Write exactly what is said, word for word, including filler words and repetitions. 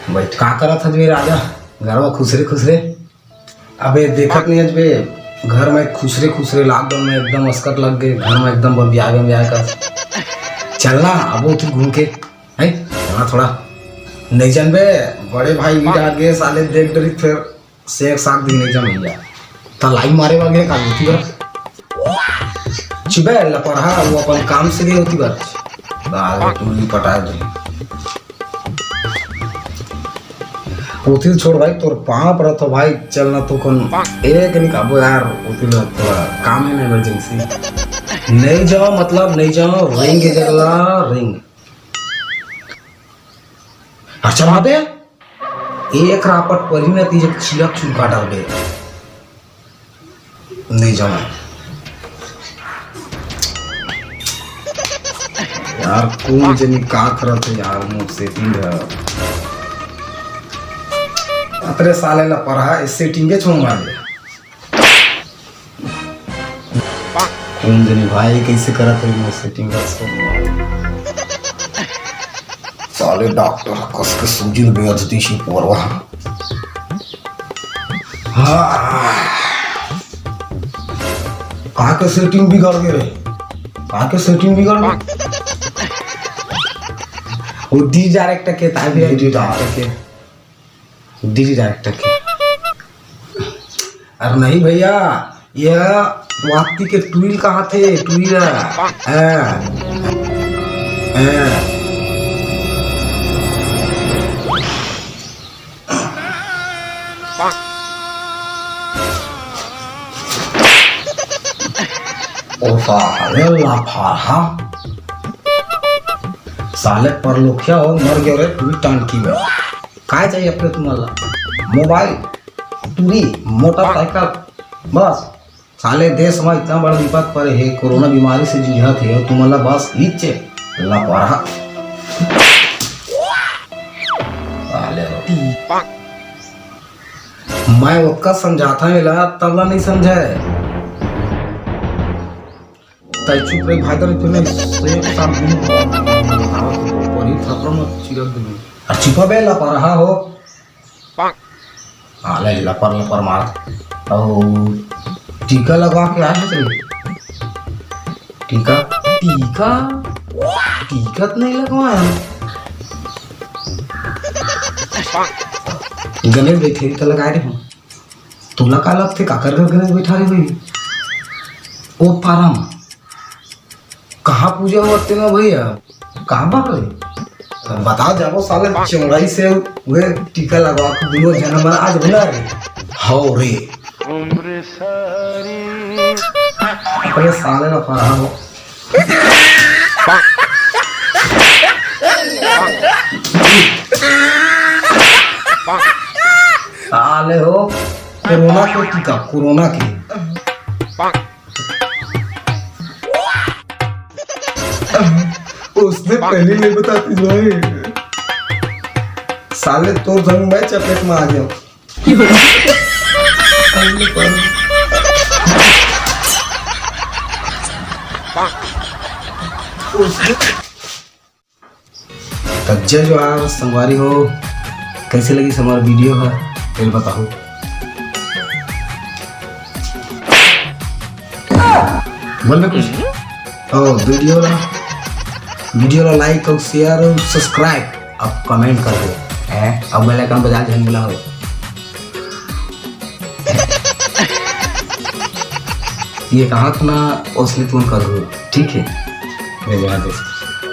भाई, का करत हस बे राजा? घर में खुसरे खुसरे। अबे, देखत नहीं हस बे, घर में खुसरे खुसरे, lockdown में एकदम असकट लग गए, घर में एकदम बबिया बबिया का। चलना अब उठी घूम के, है ना, थोड़ा। नहीं जानबे, बड़े भाई भी आ गए साले, देख डरी फिर से एक साथ दिन नहीं जमैया। त लाई मारे वाले का होती बात। चुबे लपरहा, वो अपन काम से गए होती बात। बाल टूली पटा दे। उतिल छोड़ भाई, तोर पाँव परत हो भाई, चल ना तो कौन एक नहीं काबो यार, उतिल थोड़ा काम है ना, emergency। नहीं जाओ, मतलब नहीं जाओ, ring के जगह ring। अच्छा बाबे, एक रापट परी ना तीज चिरक चुका डाल दे। नहीं जाना यार, कौन जनी का करत है यार, मोर setting है। अतरे साले ला परहा, ए setting के छोड़ मार दे। कौन जनी भाई कैसे करत है मोर setting का सब। साले डॉक्टर कस के सूजी ल बेच दी सी पोरवा। हाँ। का के setting बिगड़ गए रे? का के setting बिगड़ गए? वो D director के ताबे, D director के। D director के। अरे नहीं भैया, ये वाती के टुइल कहाँ थे? टुइल। हाँ। हाँ। ओ साले लाफाहा। साले परलोखिया हो मर गयो रे टुइल टांकी में। काय चाहिए अपने तुमन ला? मोबाइल, टूरी, मोटरसाइकिल, बस। साले देश में इतना बड़ा विपद पड़े हे, कोरोना बीमारी से जूझत हे, अउ तुमन ला बस इच्चे लपरहा। साले हो। मैं ओतका समझाथा एला, तब ला नहीं समझे। तै चुप रही भाई, तोरे तूने से साथ दिन परी थपरा मत चिरक दिन। अरे चुपा बे लपरहा हो। आले लपर लपर मार। अउ टीका लगवा के आए हस रे? टीका? टीका? टीका तो नहीं लगवाया। गणेश बैठे तो लगाए रहे हूँ। तोला का लगथे, काकर घर गणेश बैठा रहे भाई? ओ फारम। कहाँ पूजा होवत तेमा भैया? कहाँ बात रही? बता जाबो साले चौड़ाई से वे टीका लगवा के दुनो जना मन आज बुला रे। हौ रे। अरे साले ना पढ़ा हो। साले हो, कोरोना के टीका, कोरोना के। उसने पहले नहीं बताती जो है। साले तो जंग मैं चपेट में आ गया। उसने त जय जोहार संगवारी हो, कैसे लगिस हमर video ह, तेल बताहू। बोल बे कुछ। ओ, video ला, video ला like अउ share अउ subscribe, अब comment कर दे, हैं? अब bell icon बजा के झन भुला हो। ये कहा ना, असली तुम कर दो, ठीक है? मैं जरा देख।